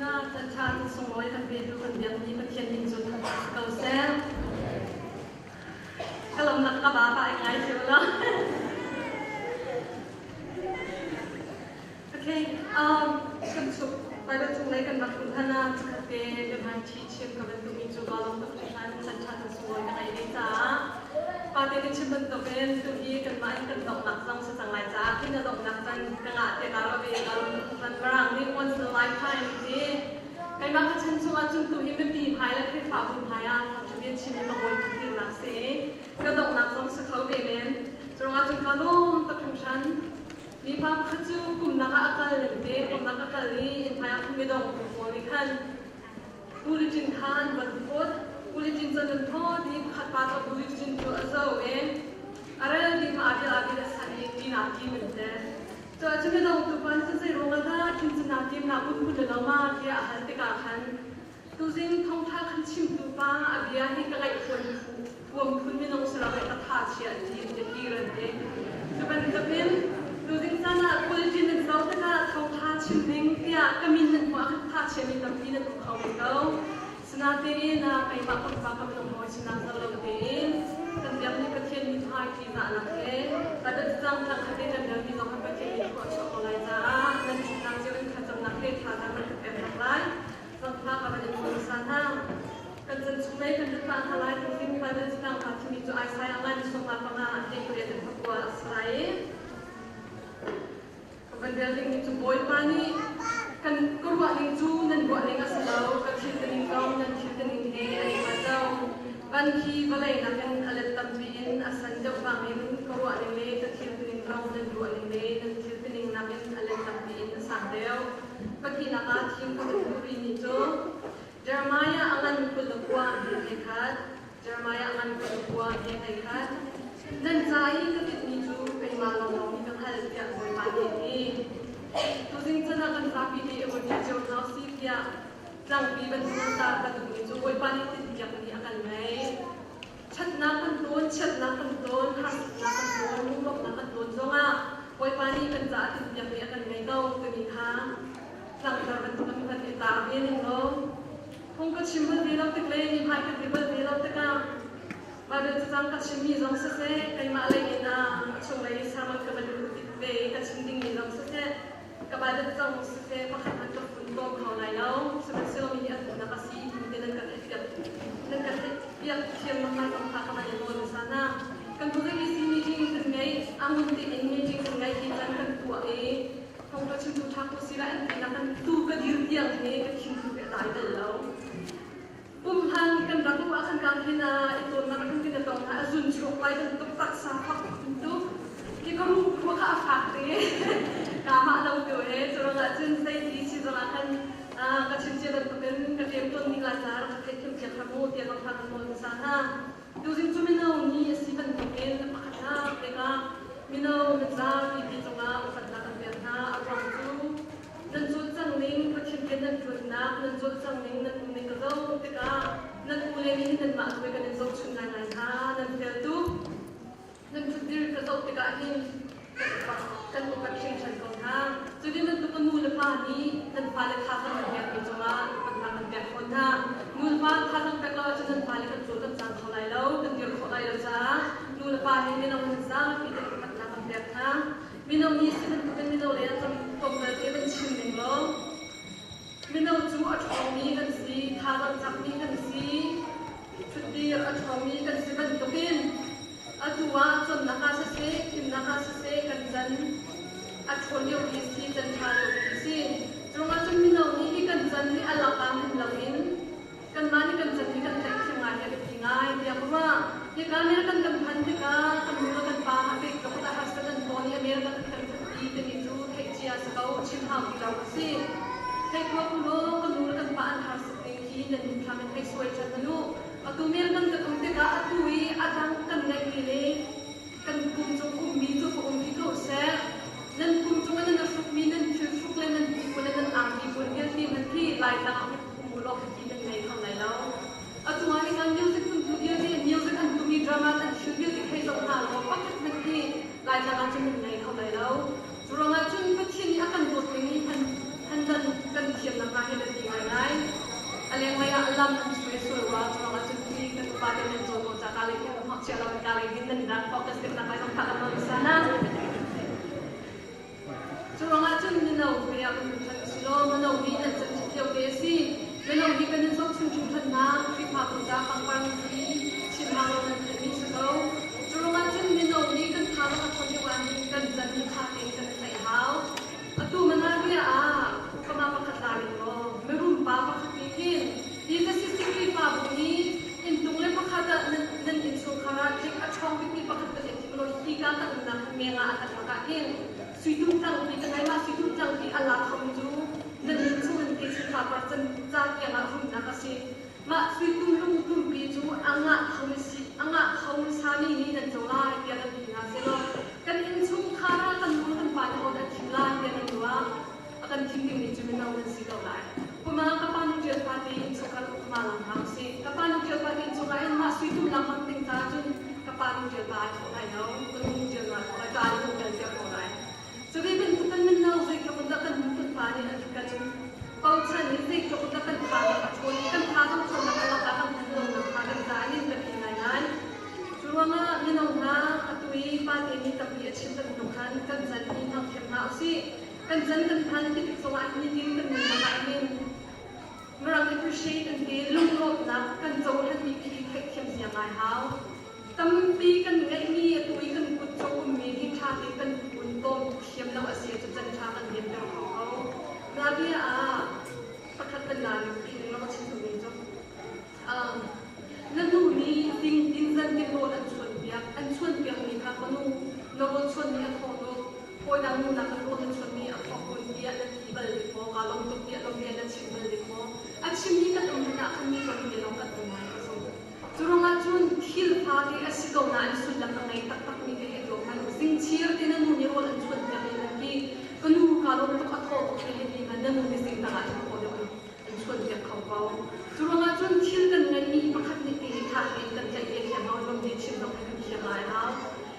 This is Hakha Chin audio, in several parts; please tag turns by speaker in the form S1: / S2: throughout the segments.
S1: chan ah chan ṭha an sunglawi kan petu kan biakmi Pathian min cu thangṭhat si ko seh. Ka lawmnak ka ba pa ai ngai cio lo. Okay, kan chuk Bible chung lei kan rak um hlan ah pakhat te biahman ṭhi chim ka van duhmi cu ka lawm tuk hringhran chan ṭha kan sunglawi ka ngeih ve caah pate ka chim bantukin tuhi kanmah in kan donghnak zong si cang lai caah hin a donghnak can ka ngah te ka ruah ve ka lawm tuk hringhran. Mirang nih once in a lifetime ti keimah ka chan chungah cun tuhi mipi hmai le Khrihfabu hmai ah thawngṭha chim hi ka hawi tinak si ka donghnak zong si kho ve men. Curuangah cun ka lawm tuk hringhran. Mipa pakhat cu pumnak ah a kal nan ti. Pumnak a kal i innhmai ah khan midong pawl nih khan bulletin kha an van phut. Bulletin cu an phawt i pakhat pa cu bulletin cu a zoh i a rel dih hma a bil a san i ṭin ah tim an ti. Cu ahcun midong tu pa nih zei ruang ah dah ṭin cu naa tim naa pun phun le lo ma tiah a hal tikah khan tuzing thawngṭha khan chimtu pa a bia hi ka ngaih huan huam phun minung si lo i ka tha chia an ti an ti an ti. Cu bantukin tuzing caan ah bulletin nan zoh tikah thawngṭha chim ding tiah ka min nan hmuh ah khan tha chiami tampi nan um kho ve ko. Sinain keimah pumpak ka minung hawi sinak zoh lo tein kan biakmi Pathian mithmai ṭihzahnak he Bible cang tlangkhat in kan relmi zong khan Pathian nih thlua a chuah ko lai caah nan ṭhutnak cio in thlacamnak he thazaang nan ka pek hna lai. Zangfah ka van in nawl hmasa hna. Kan chan chung mei kan lut pah hna lai tuzing Bible catang aa thimi cu Isaiah ngan sawmnga panga hlei pariat in pakua a si lai i ka van rel dingmi cu Bawipa nih kan ka ruah ning cu nan ruah ning a si lo, ka thil ning zong nan thil ning he an i khat lo. Van khi vawlei nakin a let tampi in a san deuh bangin ka ruah ning le ka thil ning zong nan ruah ning le nan thil ning nakin a let tampi in a sang deuh. Pahnihnak ah thim ka van duh rihmi cu Jeremiah a ngan 29 he thei khat, Jeremiah a ngan 29 he thei khat. Nan ca i ka tinhmi cu keimah lawnglawng nih ka hngalh tiah Bawipa nih a ti. Tuzing chan ah kan zapi nih i ruat cio hna usih tiah tlangpi bantuk ta ka duhmi cu Bawipa nih tinhpiakmi a kan ngei. Ṭhatnak kan tawn, chiatnak kan tawn, harsatnak kan tawn, lunglawmhnak kan tawn zongah Bawipa nih kan caah tinhpiakmi a kan ngei ko timi kha langhter bantuk in kan i tar ve ning law phung ka chim bal ve lo tik le mi hmai ka ti bal ve lo tikah Bible cacang ka chimmi zong siseh keimah lei in a chunglei sermon ka van luh tik ve i ka chim dingmi zong siseh ka Bible cang siseh pakhat hmanh ka fun tawm kho lai lo. Sihmanhsehlaw mi nih an duhnak a si ti te nan ka theih piak nan ka theih piak thiam lengmang zong kha ka van i nawl hmasa hna. Kan bu ABC meeting kan ngei angun tein meeting kan ngei hi can kan tuah i thawngṭha chimtu ṭha ko si lai an ti nak kan tu ka dir tiang hi ka thinphu he dai bal lo. Pumhlan kan rak luh ah khan kan hin i tawnnak kan tin a tong a zun chuak lai bantuk taksa fak bantuk hi ka ruh khua kha a fak te ka mah lo tu he curang ah cun zei ti si zong ah khan ka chim cia bantukin ka ṭem tawn ning lai ca rak ka theihthiam piak hram u tiah zong kha kan nawl hmasa hna. Tuzing cu mino ni a si bantukin pakhatnak tikah mino na zapi ti cungah upatnak kan pek hna. A ruang cu nan zulh cang ning, Pathian rian nan ṭuannak, nan zulh cang ning, nan um ning ka zoh tikah nan u le nih hin nanmah tu kan in zohchun ngaingai hna. Nan fel tuk. Nan ṭhutdir ka zoh tikah hin kan upat hringhran ko hna. Cuti bantuk nu le pa nih nan fale thazaang nan pekmi cungah upatnak nan pek fawn hna. Nu le pa thazaang pek lo ahcun nan fale kan cawl kan cang kho lai lo, kan dir khawh lai lo caah nu le pa hi mino nan zapi te upatnak kan pek hna. Mino nih si bantukin mino lei ah tlawmpal te van chim ning law mino cu a ṭhawngmi kan si, thazaang cakmi kan si, ṭhutdir a ṭhawngmi kan si bantukin atu ah cawnnak ah siseh, thimnak ah siseh kan can a ṭhawn liopi si, can ṭha liopi si. Curuangah cun mino nih hi kan can hi a lakah hman loin kanmah nih kan can hi kan tlaih ngai hi a biapi ngai tiah ka ruah. Hika American kan phanh tikah kan nu le kan pa pek ka kut ah harsa kan tawn i American kan phanh timi cu theih cia si ko, chim hau ti lo a si. Theih khawh ku law ka nu le kan pa an harsat ning hi nan mithlam in hei suai ṭhan hmanh u. Atu American kan um tikah atu i a dang kan ngeihmi le kan kum cung ummi cu ka um rih ko seh. Nan kum cung in nan hrukmi nan thil hruk le nan ti le nan angki pawl vialte hmanh khi Laitlang ah um u law khi nan ngei kho lai lo. Atu ah hi kan music phuntu vialte music an tumi drama an thil vialte thei zoh hna law pakhat hmanh khi Laitlang ah cun nan ngei kho lai lo. Cu ruangah cun Pathian nih a kan dawt ning hi han dan kan thiam nakhnga hi biapi ngai. hmai ah kan than si law mino hi nan can ṭhat lio te a si. Mino hi kan in zohchun hringhran hna. Khrihfabu ca pangpar nan si, chim hau lo nan theihmi si ko. Cu ruangah cun mino nih kan tha a ṭhawn lio ah hin kan can hi ṭha tein kan i tlaih hau. Atu Manavia ah fama pakhat la ning law mirum pa pakhat nih khin hi Zasisi Khrihfabu nih inntung le pakhat ah nan, nan innchungkhar ah tlik a ṭhawng bikmi pakhat kan i thim law hi ka kan umnak hin meng ah a kan lak ah hin suitum tlangpi ka ngai mah suitum tlangpi a la khomi cu nan inn chung in techinfa par can ca tiang ah rumnak a si. Mah suitum lungtumpi cu a ngah khomi si a ngah kho sami nih nan co lai tiah kan ti hna sehlaw kan innchungkhar ah kan nu kan pa nih awn an thim lai tiah nan ruah a kan thim dingmi cu mino nan si ko lai. Kuma ka pa nu ṭial pa ti innchungkhar ukma lang hna usih. Ka pa nu ṭial pa ti innchungkhar hin mah suitum lang hmang ding caah cun ka pa nu ṭial pa ai thawh lai lo, ka nu ṭial pa ai thawh lai, ka nu ṭial cia ko lai. Cuve bantuk kan mino zeitluk in dah kan nu kan pa nih an kan bochan i zeitluk in dah kan thazaang a ṭhawn i kan thazaang ṭhawnnak a lakah kan hman lonak hnga kan caah in biapi ngaingai. Cu ruangah mino hna atu i pate nih tampi a chim bantuk khan kan can hi hmang thiam hna usih. Kan can kan phan ti tik zongah nitin kan nunnak ah hin Mirang appreciate an ti lunglawmhnak kan cohlanmi khi theihthiam zia ngai hau. Tampi kan ngeihmi atu i kan kut cung ummi hi ṭha tein kan kun tawm thiam lo a si ahcun can ṭha kan liamter kho ko. Nabia ah pakhat kan la ning ning rak chim duhmi cu um, na nu nih ding din zan tin rawl an chuan piak an chuan piakmi kha ka nu na rawl chuanmi a thaw tuk hawi dang nu nak in rawl na chuanmi a thaw kun tiah na ti bal dik maw kaa lawm tuk tiah lawm bia na chim bal dik maw a chimmi kan um hmanh ah khan mi kan bia lawng kan um ngai ka zumh Cu ruangah cun thil fate a si ko nain sullam a ngei taktakmi te he tuak hmanh u. Zingchir ti na nu nih rawl an chuan piak i nan ti ka nu kaa lawm tuk a thaw tuk te he ti hmanh na nu nih zing tang ah cun thaw deuh in an chuan piak kho ko. Cu ruangah cun thil kan ngeihmi pakhat nih ti hi ṭha tein kan tlaih ve thiam hau, lawmbi chim zong hi kan thiam lai hau.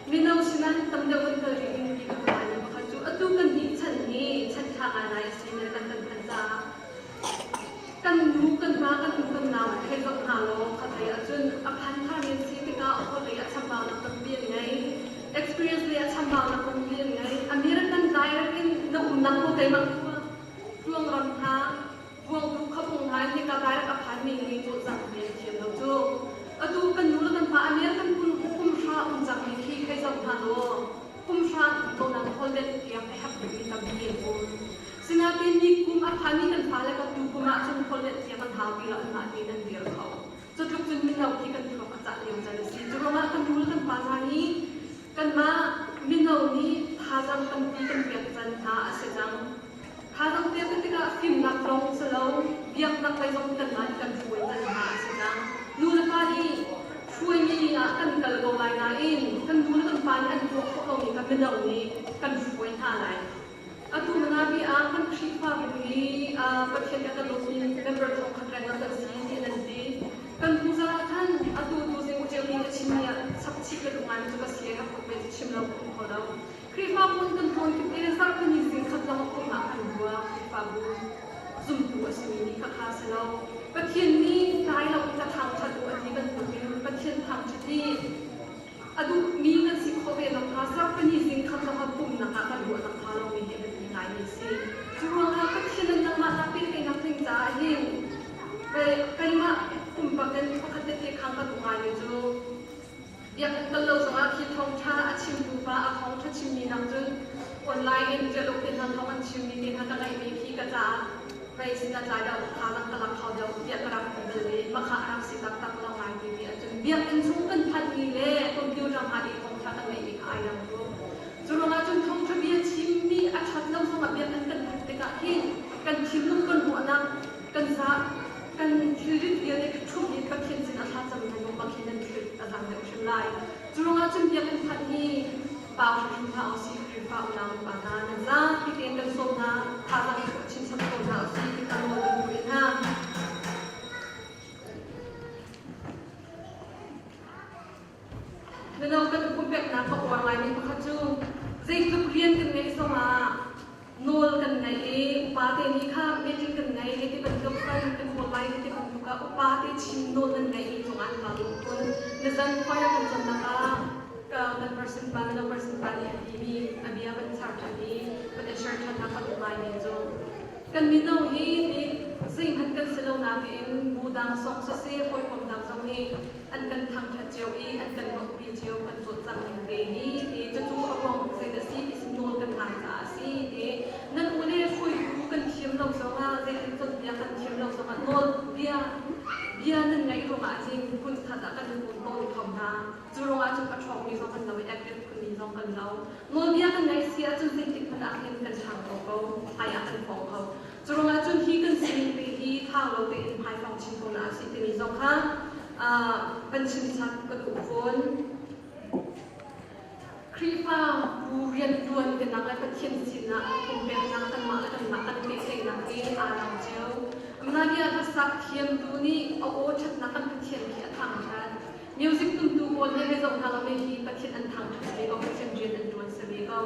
S1: Mino sinah hin tam deuh kan kal rih ding ti ka ruah ngaimi pakhat cu atu kan nih chan hi chan ṭha ngaingai a si mi le kan kan phanh caah Kan nu, kan pa, kan u, kan nau hei zoh hna law khatlei ahcun a phan tharmi an si tikah holhlei ah chambaunak tampi an ngei. Experience lei ah chambaunak tampi an ngei. American direct in na umnak ko keimah tluang ram hna, vuangtu khapung hna in hika direct a phanmi nih cawlcangh mi an thiam lo cu. Atu kan nu le kan pa American kum hra um cangmi khi hei zoh hna law kum hra ko nan holdet tiang a herh mi tampi an um. Sinain ni kum a phanmi kan fale kan tu kum ah cun holh thiam an hau ti lo anmah tein an dir kho. Cu tluk cun mino khi kan thluak a cah lio can a si. Cu ruangah kan nu le kan pa hna nih kanmah mino nih thazaang tampi kan pek can hna a si cang. Thazaang pek tikah fimnak lawng si lo, biaknak lei zong kanmah nih kan hruai can hna a si cang. Nu le pa nih hruaimi ah kan kal ko lai nain kan nu le kan pa nih an tuah khawh lomi kha mino nih kan hruai hna lai. Atu Manabi ah kan Khrihfabu hi Pathian a kan dawtmi member thongkhat rengah kan si ti nan ti. Kan hnu zarh ah khan atu tu zing uceu nih a chimmi ah chapchih ka duh ngaimi cu ka si ka khop ve cu chim lo ka um kho lo. Khrihfabu in kan tlawn kip i zarh kan i zing khat lawng a pumh ah kan rua Khrihfabu zumtu a simi nih khakha si lo. Pathian nih tlai lo in ka thangṭhat u a ti bantukin Pathian thangṭhat i A duhmi kan si khawh ve nakhnga zarhpini zing khat lawng ah pumhnak ah kan ruah nakhnga lomi hi a biapi ngaimi a si. Cu ruangah Pathian in nangmah nak pehtlaihnak ding caah hin keimah pumpak in pakhat tete khang ka duh ngaimi cu biakinn kal lo zongah khi thawngṭha a chimtu pa a thawngṭha chimmi nak cun online in dialog te hna thawng an chimmi te hna ka ngaihmi khi ka caah vei sin a tlai deuh thazaang ka lak kho deuh tiah ka rak ti bal i mahka a rak si taktak lo ngai timi ahcun biakinn chung kan phanhmi le computer hna i thawngṭha kan ngeihmi kha ai dang tuk. Cu ruangah cun thawngṭha bia chimmi a ṭhat lo zongah biakinn kan phanh tikah hin kan thinlung kan ruahnak kan zah kan thilrit vialte kha ṭhumh in Pathian sin a thlacam hmanung bak hin nan thil a zang deuh hrim lai. Cu ruangah cun biakinn phanh hi pau hrimhrim hlah usih Khrihfa unau nupa hna nan zapi tein kan sawm hna thazaang chuah chinchap ko hna usih ti kha nawl kan duh hna. Mino kan pumpeknak ka uar ngaimi pakhat cu zeitluk rian kan ngeih zongah nawl kan ngeih i upate nih kha meeting kan ngei hei ti bantuk kan kan kawl lai hei ti bantuk ah upate chim nawl nan ngeihmi cungah an kaa lawm khun. Nizan choir kan cawnnak ah kan person pa mino person pa nih a timi a bia kan char ṭhan i kan i share ṭhannak kan um ngaimi cu. Kan mino hi nih zeihmanh kan si lo nain bu dang zong siseh hawikom dang zong nih an kan thangṭhat cio i an kan bawmhpi cio kan cawlcangh ning te hi ti cucu a ruang zeidah si ti nawl kan ngai caah a si ti nan u le hruaitu kan thiam lo zongah zeitin cawnpiak kan thiam lo zongah nawl bia bia nan ngaih ruangah cin hmun khat ah kan in um tawn kho hna. Cu ruangah cun a ṭhawngmi zong kan lo i active phunmi zong kan lo. Nawlbia kan ngaih si ahcun zeitik hmanh ah hin kan ṭhang kho ko, hmai ah kan fong kho. Cu ruangah cun hi kan sining te hi thau lo tein hmaifong chin ko hna usih timi zong kha van chim chap ka duh fawn. Khrihfa bu rianṭuan tinak le Pathian sinah pumpeknak kanmah le kanmah kan pehtlaihnak hi aa dang cio. Amnabia hlasak thiamtu nih a aw ṭhatnak kan Pathian khi a thangṭhat. Music tumtu pawl he hei zoh hna law hi Pathian an thangṭhat ve ko, Pathian rian an ṭuan si ve ko.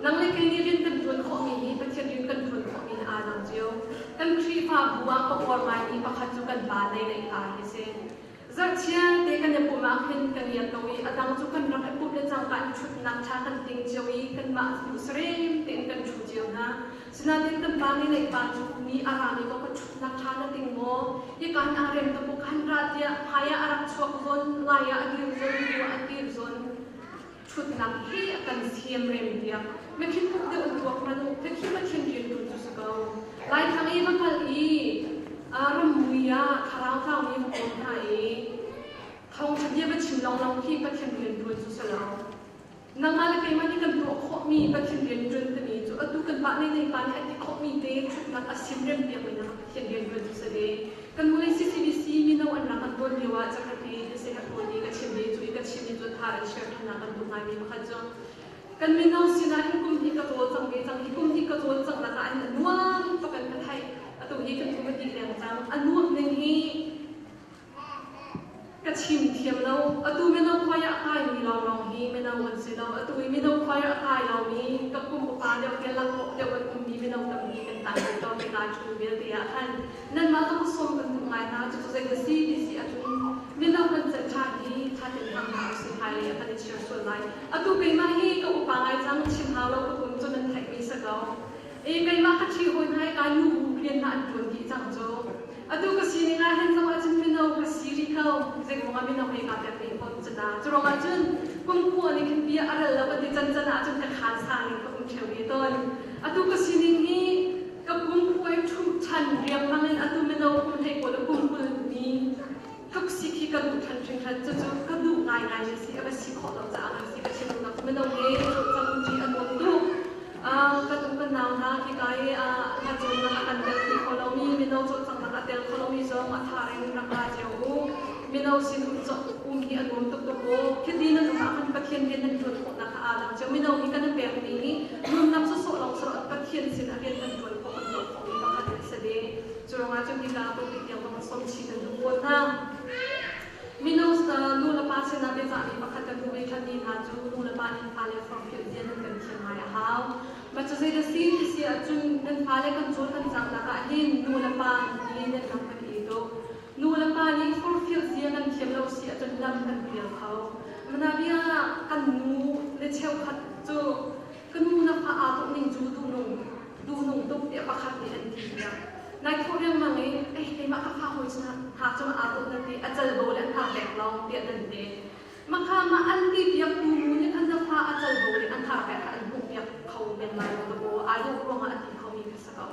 S1: Nang le kei nih rian kan ṭuan khawhmi hi Pathian rian kan ṭuan khawhmi he aa dang cio. Kan Khrihfabu ah ka uar ngaimi pakhat cu kan pa Nei Neih Pa hi si. Zarhchia te kan i pumh ah khin kan iap ko i a dang cu kan rak i pumh le cangka in ṭhutnak ṭha kan ting cio i kanmah duhsarem tein kan ṭhu cio hna. Sinain kan pa nih neih pa cu mi a rami ko ka ṭhutnak ṭha na ting maw? Hika hin aa rem tuk u khan ra tiah hmai ah a rak chuak zawn, lai ah a dir zawn, hnu ah a dir zawn. Ṭhutnak hi a kan siam rem tiah mikhin tuk deuh an tuak hmanh u, khikhi Pathian rianṭuan cu si ko. Laithang i va kal i rammui ah thlarau tlaumi va kawl hna i thawngṭha bia va chim lawnglawng khi Pathian rianṭuan cu si lo. Nangmah le keimah nih kan tuah khawhmi Pathian rianṭuan timi cu atu kanmah nih nei pa nih a ti khawhmi te ṭhutnak a sim rempiakmi hna Pathian rianṭuan cu si ve. Kan mulei CCBC mino an rak kan tuan lio ah cakhat i nasihat pawl nih ka chimmi cu i ka chimmi cu tha an share ṭhannak kan duh ngaimi pakhat cu kan mino sinah hin kum hnih ka cawl cang ve cang hi kum hnih ka cawl cang lakah hin a nuam tuk in ka theih atu hi kan kum a dih leng cang a nuamh ning hi Ka chim thiam lo. Atu mino choir a kaimi lawnglawng hi mino an si lo. Atu i mino choir a kai lomi ka kum upa deuh he laklawh deuh an ummi mino tampi kan tam rih ko hika chung vialte ah khan. Nanmah zong sawm kan duh ngai hna. Cucu zei na si ti si ahcun mino kan can ṭha hi ṭha tein hmang hna usih hmailei ah kan i chir sual lai. Atu keimah hi ka upa ngai cang chim hau lo ka kum cu nan theihmi si ko. E keimah ka ṭhi hawi hna i ka nu rian hna an ṭuan dih cang cu. Atu ka sining ah hin zong ahcun mino ka si rih ko. Zeiruang ah mino he kaa pek ve fawn cu ta. Curuang ahcun kum khua nih khin bia a rel lo ka ti cancan ahcun ka khaan sang in ka um ṭheo ve tawn. Atu ka sining hi ka kum khua i ṭhumh ṭhan riangmang in atu mino kum hlei pawl le kum 20 mi tluk si khi ka duh ṭhan hringhran. Cucu ka duh ngaingai mi a si. A va si khawh lo caah kan si. Ka chim duhnak cu mino he cawlcangh umṭi a nuam tuk. Kan u kan nau hna hika i hla cawnnak a kan telpi kho lomi mino cawlcanghnak a tel kho lomi zong a thar in rak ra cio u. Mino sin um um hi a nuam tuk tuk u. Khiti nan um ah khan Pathian rian nan ṭuan khawhnak kha aa dang cio. Mino hi kan i pekmi hi nunnak sawsawh lawng si lo Pathian sin a rian kan ṭuan khawh kan tuah khawhmi pakhat a si ve. Cu ruangah cun hika pulpit tiang zong sawm chih kan duh fawn hna. Mino nu le pa sinah biacahmi pakhat kan duh ve ṭhanmi hna cu nu le pa nih fale forhfial zia nan kan thiam ngai a hau. Mah cu zei dah si ti si ahcun nan fale kan cawl kan cangnak ah hin nu le pa hi nan lam kan i tuk. Nu le pa nih forhfial zia kan thiam lo si ahcun lam kan pial kho. Manabia kan nu le cheukhat cu ka nu na fa aa tuk ning cu duhnung duhnung tuk tiah pakhat nih an ti tiah nai thawh riangmang i eh keimah ka fa hawi hna cu aa tuk na ti a calbo le an har lek lawng tiah nan ti makha ma an ti piak tu nu nih khan na fa a calbo le an har pek an hmuh piak kho men lai lo ko ai dawh ruangah a ti kho mi kha sa ko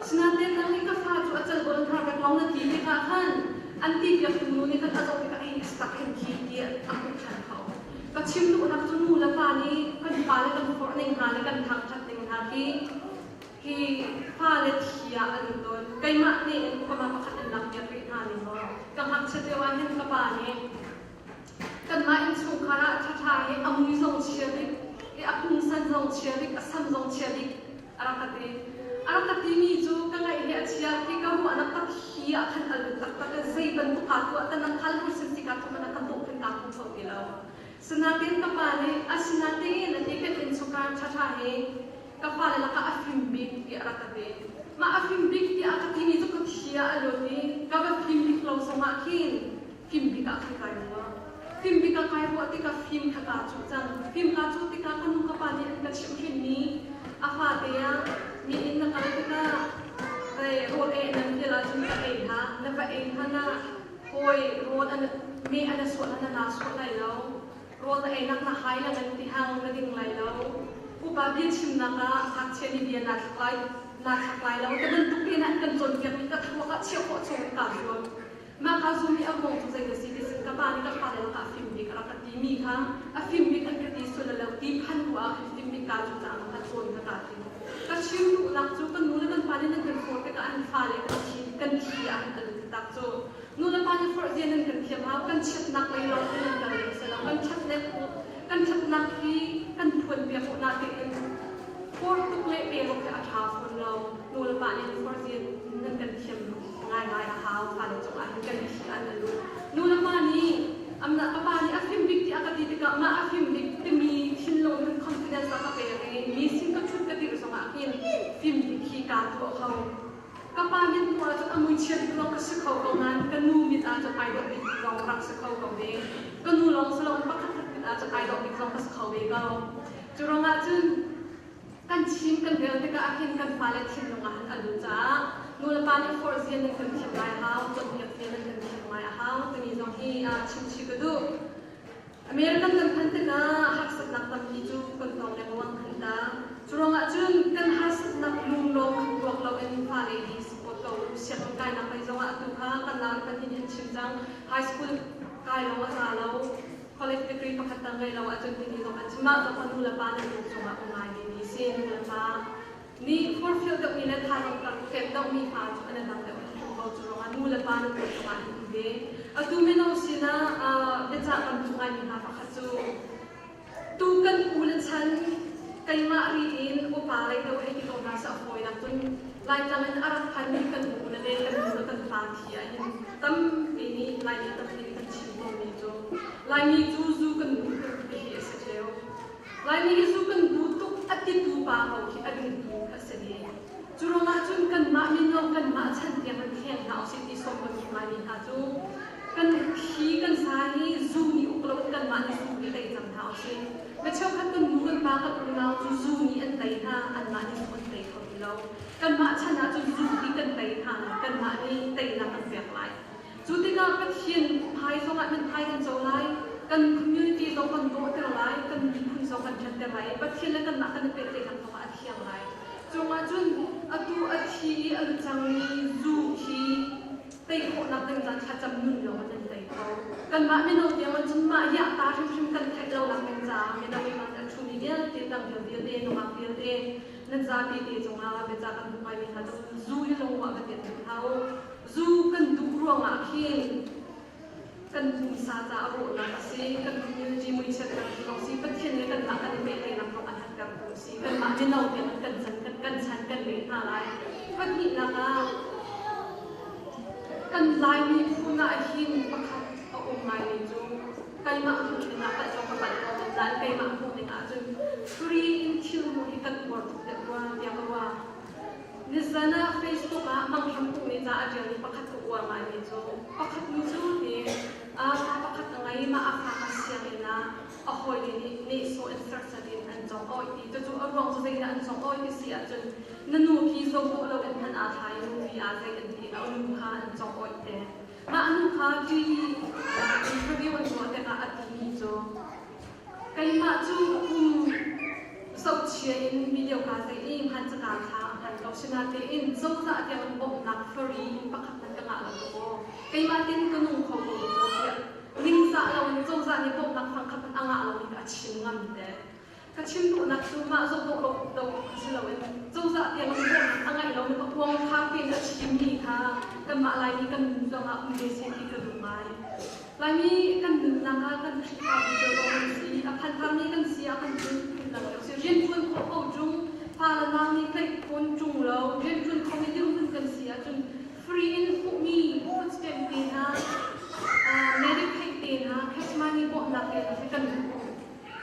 S1: sinain nang nih ka fa cu a calbo an har pek lawng na ti tikah khan an ti piak tu nu nih khan a zoh tikah eh tak hin khi tiah a hmuh ṭhan kho Ka chim duhnak cu nu le pa nih kan fale kan forh ning hna le kan thangṭhat ning hna khi hi fale thi ah an um tawn. Keimah nih in khuama pakhat in lak piak rih hna ning law ka ngakchia lio ah hin ka pa nih kanmah innchungkhar ah ṭhaṭha hi a mui zong chia bik, i a pungsan zong chia bik, a sam zong chia bik a rak ka ti. A rak ka timi cu ka ngaih hi a chia khi ka ruahnak tak hi ah khan a lut taktak i zei bantuk kaa tuah tan khal hursin si kaa thum ka dawh khan kaa hmu kho ti lo. Sinain ka pa nih asinain a ti kan innchungkhar ṭhaṭha hi ka fale lakah a fim bik tiah a rak ka ti. Mah a fim bik tiah a ka timi cu ka thi ah a lut i ka va fim bik lo zongah khin fim bik ah khan kai ruah. Fim bik ah kai ruah tikah fim kha kaa cuh cang. Fim kaa cuh tikah ka nu ka pa nih an ka chimhhrinmi a fate ah mi inn na kal tikah Zei rawl ei nan fial ahcun va ei hlah. Na va ei hmanh ah hawi rawl an meh an suah na na suah lai lo. Rawl na einak na hai la ngan ti hang na ding lai lo. Upa bia chimnak ah ngakchia nih bia naa thlak lai naa thlak lai lo. Ka bantuk tein an kan cawnpiak mi ka thluak ah chiah khawh chung kaa zuam. Mah kaa zuam i a ruang cu zei na si ti sin ka pa nih ka fale lakah a fim bik a rak ka ti mi kha a fim bik an ka ti sual lo ti phan bu ah khan fim bik kaa cu caah ka cawn ka kaa tim. Ka chim duhnak cu kan nu le kan pa nih nan kan forh tikah an fale kan thi kan thi ah an kan tak cu. Nu le pa nih forh zia nan kan thiam hau kan chiatnak lei lawng in nan kal ding si lo kan ṭhatnak kan ṭhatnak hi kan phuan piak u na tein forh tuk le pe tuk hi a ṭha fawn lo. Nu le pa nih forh zia nan kan thiam ngaingai a hau fale cungah hin kan thi an alu. Nu le pa nih amna ka pa nih a fim bik tiah ka ti tikah mah a fim bik timi thinlung in confidence a ka pek i mi sin ka ṭhut ka dir zongah hin fim bik hi kaa tuah kho. Ka pa mit hmuh ahcun a muichia bik zong ka si kho ko nain ka nu mit ahcun ai dawh bik zong rak si kho ko ve. Ka nu lawng si loin pakhat khat mit ahcun ai dawh bik zong ka si kho ve ko. Cu ruangah cun kan chim kan rel tikah ahhin kan fale thinlung ah hin a lut caah nulepa nih forh zia nan kan thiam lai hau, cawnpiak zia nan kan thiam ngai a hau timi zong hi chimchih ka duh. American kan phanh tikah harsatnak tampi cu kan tong lengmang khan ta. Cu ruangah cun kan harsatnak lung lawng khan ruak loin fale hi support ko u. Sianginn kainak lei zongah atu kha kan nau le pahnih an chim cang. High school kai lawng a za lo. College degree pakhat tang ngei lo ahcun timi zong an chim. Mah zong kha nu le pa nan lung cungah um ngai mi si. Nu le pa nih forhfial deuhmi le thazaang pek deuhmi fa cu an i dang deuh hrim ko. Cu ruangah nu le pa nan lung cungah an um ve. Atu mino sinah biacah kan duh ngaimi hna pakhat cu tu kan u le chan keimah ri in upa lei deuh hei ti ko hna seh a fawinak cun Laitlang in a rak phanmi kan u le le kan nu le kan pa thi ah hin tampi nih Laimi tampi nih kan chim tawnmi cu Laimi cu zu kan duh tuk ti hi a si ṭheo. Laimi hi zu kan duh tuk a titu pa ko khi a dingtu kha a si ve. Cu ruangah cun kanmah mino kanmah chan tiang in thleng hna usih ti sawm kan duh ngaimi hna cu kan thi kan sa hi zu nih uk loin kanmah nih zu hi tei cang hna usih. Mi cheukhat kan nu kan pa kan unau cu zu nih an tei hna anmah nih zu an tei kho ti lo. Kanmah chan ah cun zu hi kan tei hna lai kanmah nih teinak kan pek lai. Cu tikah Pathian hmai zongah nan hmai kan co lai, kan community zong kan dawhter lai, kan miphun zong kan ṭhatter lai i Pathian le kanmah kan i pehtlaihnak zongah a thiang lai. Cungah cun atu a thi i a lu cangmi zu khi tei khawhnak ding caan thlacam nun lawng in nan tei kho. Kanmah mino tiang in cun mah yahta hrimhrim kan theih lonak ding caah mino i man a ṭhumi vialte, tlangval vialte, nungak vialte nan zapi te cungah biacah kan duh ngaimi hna cu zu hi lungruah va tiat duh hlah u. Zu kan duh ruangah khin kan pumsa ca a rawhnak a si, kan community muichiatnak zong si, Pathian le kanmah kan i pehtlaihnak zong a hattertu a si. Kanmah mino tiang kan chan kan chan kan leh hna lai. Pahnihnak ah kan Laimi phun ah hin pakhat a um ngaimi cu keimah hmuh ning ah palh zong ka palh ko nain keimah hmuh ning ahcun free in thil hmuh hi kan uar tuk deuh rua tiah ka ruah. Nizan ah Facebook ah Mang Hram Kung nih ca a ṭialmi pakhat ka uar ngaimi cu pakhat nu cu ti pa pakhat a ngei mah a fa kha sianginn ah a hawile nih nehsawh in serhsat in an cawk oi ti cucu a ruang cu zeidah an cawk oi ti si ahcun na nu khi zohawh lo in hman aa thla i nu pi aa zei an ti a nu kha an cawk oi te mah nu kha TV interview an tuah tikah a timi cu Keimah cu kum zohchia in video kaa tlaih i hmancaka thla a hman ko. Sinain cozah tiang in bawmhnak free in pakhat hmanh ka ngah lo tuk aw. Keimah tin ka nung kho ko tuk aw tiah ningzah loin cozah nih bawmhnak fangkhat hmanh a ngah lomi kha a chim ngam te. Ka chim duhnak cu mah zoh dawh lo lo si loin cozah tiang in bawmhnak a ngeih lomi kha uangthlar tein a chimmi kha kanmah Laimi kan nun zongah um ve seh ti ka duh ngai. Laimi kan nunnak ah kan Khrihfabu cu zong an si, a phanpharmi kan si ah kan phundang deuh si. Rianṭuan khawh ko ṭung, fa le nau nih tlaih fawn ṭung lo, rianṭuan khomi dirhmun kan si ahcun free in hmuhmi food stamp te hna, Medicaid te hna, cash money bawmhnak te hna hi kan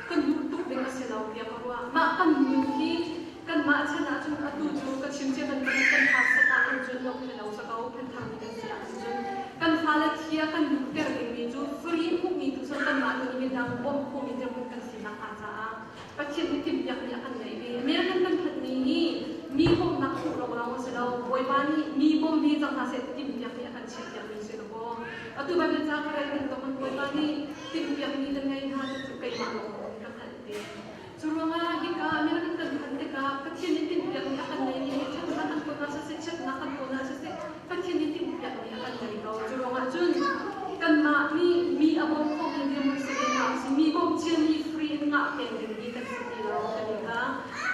S1: kan duh tuk ding a si lo tiah ka ruah. Mah kan nun hi kanmah chan ahcun atu cu ka chim cia bantukin kan harsat ah kan cun lo khi lo sa ko phanthangmi kan si ahcun cun kan fale thi ah kan duhter dingmi cu free hmuhmi tu cu kanmah tu nih midang bawmh khomi dirhmun kan si nakhnga caah Pathian nih timhpiakmi a kan ngeih ve. American kan phanhmi hi mi bawmhnak hmuh lawnglawng a si lo. Bawipa nih mi bawm ve cang hna seh timhpiakmi a kan chiahpiakmi si lo maw? Atu Baibal ca ka rel bantuk in Bawipa nih timhpiakmi na ngei hna cu keimah lawng ka hngalh te. Cu ruangah hika American kan phanh tikah Pathian nih timhpiakmi a kan ngeimi hi ṭhatnak kan kawl ah siseh, chiatnak kan kawl ah siseh, Pathian nih timhpiakmi a kan ngei ko. Cu ruangah cun kanmah nih mi a bawm khomi dirhmun si ve hna usih. Mi bawmh ciami free in ngah peng dingmi kan si ti lo kan i kha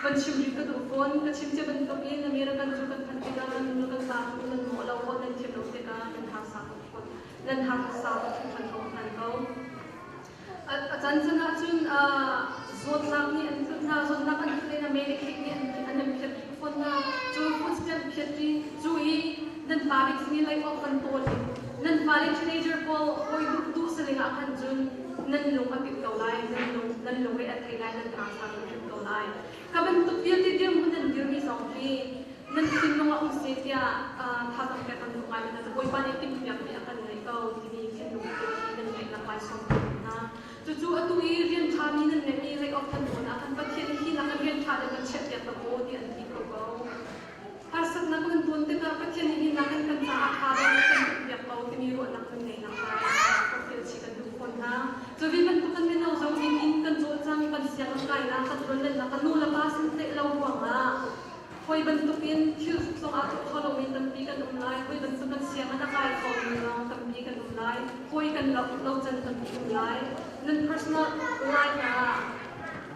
S1: van chim rih ka duh fawn. Ka chim cia bantukin American cu kan phanh tikah nan nu kan pa cu nan mawh lo maw nan thiam lo tikah nan harsa tuk fawn. Nan harsa tuk hringhran ko hman ko. A can can ahcun zawtnak nih an tlunh hna, zawtnak an tlunh in a medicaid nih an an phiat rih fawn hna. Cu food stamp phiat ri cu i nan pa bik sinin lei awk kan tawl i nan fale teenager pawl hawi duh duh saling ah khan cun nan lung a pit ko lai, nan lung nan lungre a thei lai, nan rangsa hrimhrim ko lai. Ka bantuk vialte dirhmun nan dirmi zong hi nan thinlung ah um seh tiah thazaang pek kan duh ngai mi hna cu Bawipa nih timhpiakmi a kan ngeih ko timi thinlung put hi nan ngeih nak lai sawm kan hna. Cucu atu i rian ṭhami nan ngeihmi lei awk kan tuan ah khan Pathian hi nak in rian ṭha deuh kan chiahpiak lo maw ti an ti kho ko. Harsatnak nan tuan tikah Pathian nih hi nak in kan caah ṭha deuh kan timhpiak ko timi ruahnak nan ngeih nak lai forhfial chih kan duh fawn hna. Cu vi bantuk kan mino zong nih in kan cawlcang kan sianginn kainak kan ṭuanlennak kan nu le pa sin teh lo ruangah Hawi bantukin thil zong aa tuah kho lomi tampi kan um lai. Hawi bantuk kan sianginn a kai khomi zong tampi kan um lai. Hawi kan lo lo can tampi um lai. Nan personal life ah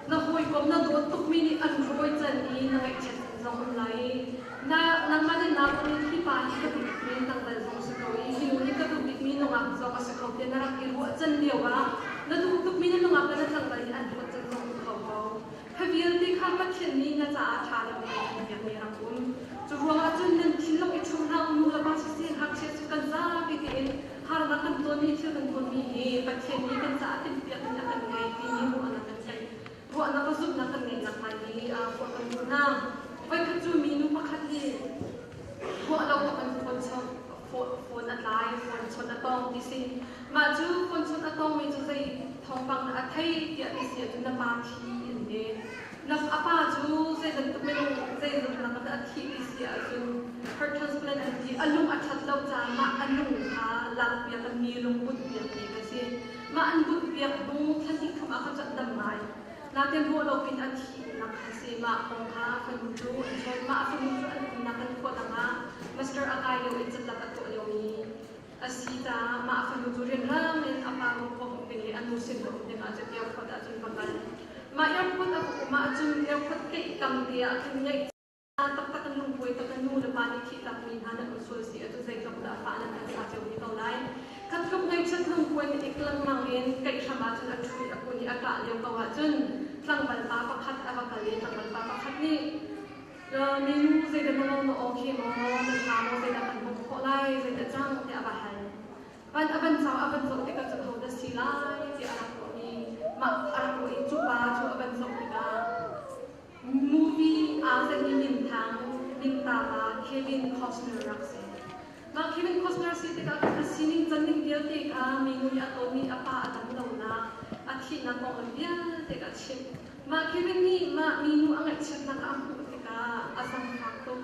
S1: na hawikom na dawt tukmi nih an rawi can i na ngaihchiat can zong um lai. Na nangmah nih naa ton i hi pa hi ka duh bikmi tangdal zong a si ko i hi nu hi ka duh bikmi nungak zong a si kho tiah na rak i ruah can lio ah na duh tukmi na nungak le na tlangval nih an hlawt can zong um kho ko. Kha vialte kha Pathian nih na caah ṭha deuhmi a kan pekmi rak um. Cu ruangah cun nan thinlung i ṭhum hlah u, nu le pa siseh, ngakchia cu kan zapi tein harnak kan tonmi thil kan tonmi hi Pathian nih kan caah timhpiakmi a kan ngei timi ruahnak kan theih. Ruahnak le zumhnak kan ngeihnak lai hi ruah kan duh hna. Voikhat cu minu pakhat nih ruah lo bak in phone phone a tlai, phone chawnh a tong ti si. Mah cu phone chawnh a tongmi cu zei thawngpang dah a thei tiah ti si ahcun na pa thi an ti. Na a pa cu zei bantuk minung zei bantuk dah a thih ti si ahcun heart transplant an ti. A lung a ṭhat lo caah mah a lung kha lakpiak in mi lung bunh piak mi ka si. Mah an bunh piak hnu thla hnih thum ah khan cun dam ngai. Natin ruah lo pin a thihnak kha si. Mah kong kha fanu cu an chawn. Mah a fanu cu an umnak an khua dang ah master a kai lio in catlap a tuah liomi a si caah mah a fanu cu rianrang in a pa ruak um ding le a nu sin um ding ah cun airport ah cun va kal. Mah airport a va um ahcun airport keih kam te ah khin ngaih taktak in lungkuai tak in nu le pa nih thih takmi hna nan um sual si ahcun zeitluk dah fah nan kan sa cio ti ko lai. Khat tluk ngaihchiat lungkuai in ik lengmang in keihram ahcun a ṭhu i a kun i a ṭah lio ko ahcun tlangval pa pakhat a va kal i tlangval pa pakhat nih minu zeidah na lo na aw khi maw na ṭha maw zeidah kan bawmh khawh lai zeidah cang tiah a va hal. Van a van cau a van zoh tikah cun hodah si lai tiah a rak ruah i mah a rak ruah i cu pa cu a van zoh tikah movie aa zenmi minthang minta pa Kevin Costner rak si. Mah Kevin Costner si tikah khan a sining canning vialte kha minu nih a tonmi a pa a dam lonak a thihnak konglam vialte kha a chimh. Mah Kevin nih mah minu a ngaihchiatnak a hmuh tikah a zangfak tuk.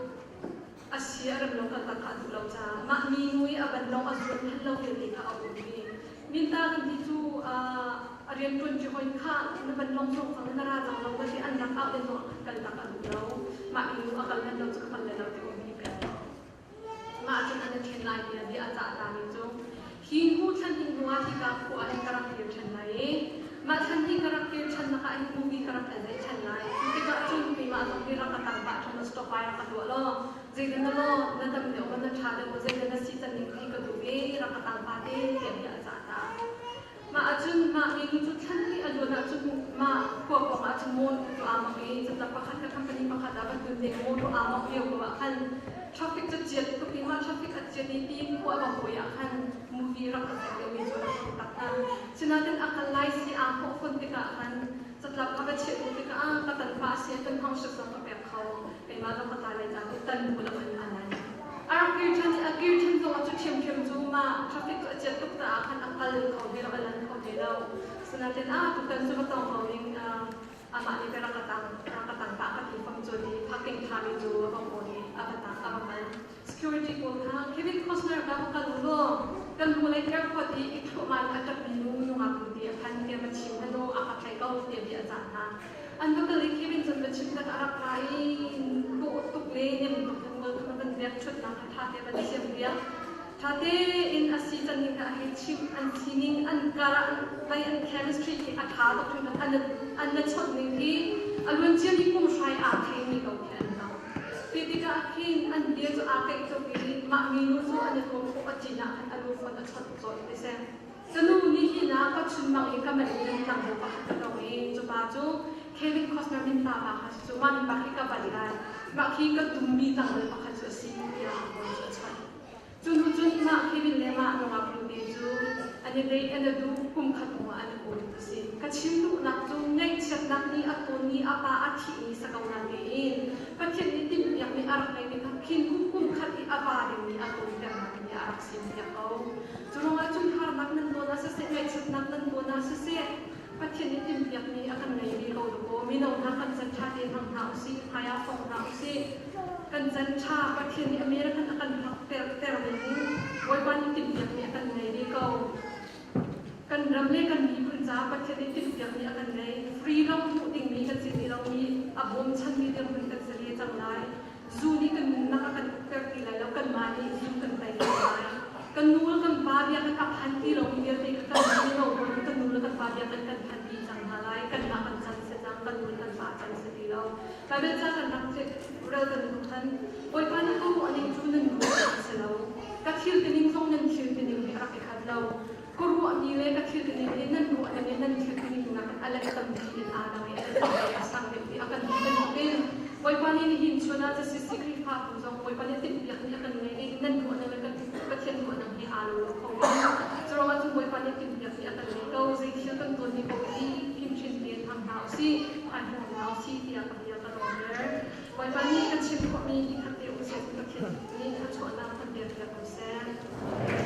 S1: A si a rem lo kal tak kha a duh lo caah mah minu i a ban lawng a zuan hman lo vialte kha a um i minta kan ti cu a rian ṭuan ṭi hoi kha na ban lawng zong cang na ra cang lo va ti an rak auh le zong kal tak a duh lo. Mah minu a kal hman lo cu ka kal le lo ti um hi pek. Mah cun an i ṭhen lai tiah bia a cah tami cu hi hnu thlan hnih hnu ah hika khua ah hin ka rak kir ṭhan lai i mah thlan hnih ka rak kir ṭhannak ah hin movie ka rak kan zeih ṭhan lai. Cu tikah cun keimah zong hi rak ka tang pah ṭhan law stop ai rak ka tuah law zeidah na law na dam deuh maw na ṭha deuh maw zeidah na si can ning khi ka duh i rak ka tang pah te tiah bia a cah ta. Mah ahcun mah minu cu thlan hnih a luan ahcun mah khua pawng ahcun mawṭaw cu aa mawk i catlap pakhat le company pakhat ah van tun ding mawṭaw aa mawk lio ko ah khan traffic cu chiat tuk i mah traffic a chiat i ti khua va hawi ah khan movie rak a zoh liomi cu a rak hmuh tak hna. Sinain a kal lai si aa hmuh fawn tikah khan catlap a va chiah bu tikah ah ka tan pah si ah kan hmang hrik zong ka pek kho keimah zong ka tla lai caah tan bu lo in a lan. A rak kir ṭhan i a kir ṭhan zongah cu ṭhiamṭhiam cu mah traffic cu a chiat tuk caah khan a kal kho ve lo, a lan kho ve lo. Sinain ah tutan cu va tong ko ning amah nih ka rak ka tang rak ka tang pah ka ti fam cu ti parking ṭhami cu a va kawl i a va tang a va kal. Security pawl kha Kevin Costner ka va kal u law kan hnulei airport i i thluahmah in a ṭapmi nu nungak nu ti a phan tiah va chim hmanh u, a ka tlaih ko tiah bia a cah hna. An va kal i Kevin cun va chim tak a rak ra i dawh tuk le nem tuk in mual kha van vek ṭhutnak kha ṭha te van siam piak. Ṭha tein a si can ning kha a hei chimh, an sining, an kar ah an vai an chemistry hi a ṭha tuk hringhran an an na chawnh ning hi a luan ciami kum hrai aa theimi ko khi an lo. Ti tikah khin an bia cu aa keih tuk i mah minu cu an i tuam khawh a cin ah khan a nu phone a chawnh colh ti si. Ka nu nih hi na ka chunmang i ka manh in tlangval pakhat ka tong i cu pa cu Kevin Costner min pa pa kha si cu mah mi pa khi ka van lai mah khi ka tummi tlangval pakhat cu a si tiah a phone cu a chawnh. Cu hnu cun mah Kevin le mah nungak nute cu an i date an i duh kum khat hnu ah an i kawl a si. Ka chim duhnak cu ngaihchiatnak nih a tawn i a pa a thih ni sa ko na tein Pathian nih timhpiakmi a rak ngeimi kha khin kum khat i a va dingmi a tawnternak nih a rak siampiak ko. Cu ruangah cun harnak nan tawn ah siseh, ngaihchiatnak nan tawn ah siseh, Pathian nih timhpiakmi a kan ngei ve ko dakaw. Mino hna kan can ṭha te hmang hna usih, hmai ah fong hna usih. Kan can ṭha Pathian nih American a kan phak ter ning Bawipa nih timhpiakmi a kan ngei ve ko. Kan ram le kan miphun caah Pathian nih timhpiakmi a kan ngei. Freedom hmuh dingmi kan si ti lomi a bawmchanmi dirhmun kan si ve cang lai. Zu nih kan nunnak a kan ukter ti lai lo, kanmah nih zu kan tei lo lai. Kan nu le kan pa bia kan a phan ti lomi vialte kha kan mino pawl nih kan nu le kan pa bia kan kan phan dih cang hna lai. Kanmah kan can si cang, kan nu le kan pa can si ti lo. Bible ca kan rak rel kan hnu khan Bawipa nih ka ruah ning cu nan ruah a si lo. Ka thil tining zong nan thil tining he a rak i khat lo. Ka ruahmi le ka thil tining hi nan ruah ning le nan thil tining nakin a let tampi in aa dang i a let tampi a sang deuh ti a kan ti bantukin Bawipa nih nihin chun ah CCC Khrihfabu zong Bawipa nih timhpiakmi a kan ngei i nan ruah ning le kan Pathian ruah ning hi aa lo lo kho men. Curuangah cun Bawipa nih timhpiakmi a kan ngei ko. Zei thil kan tuanmi paoh hi fimhrin tein hmang hna usih, hmai hna usih tiah ka bia ka lawmter. Bawipa nih kan chim khawhmi hi khat te um seh Pathian nih thluachuahnak kan pek piak ko seh.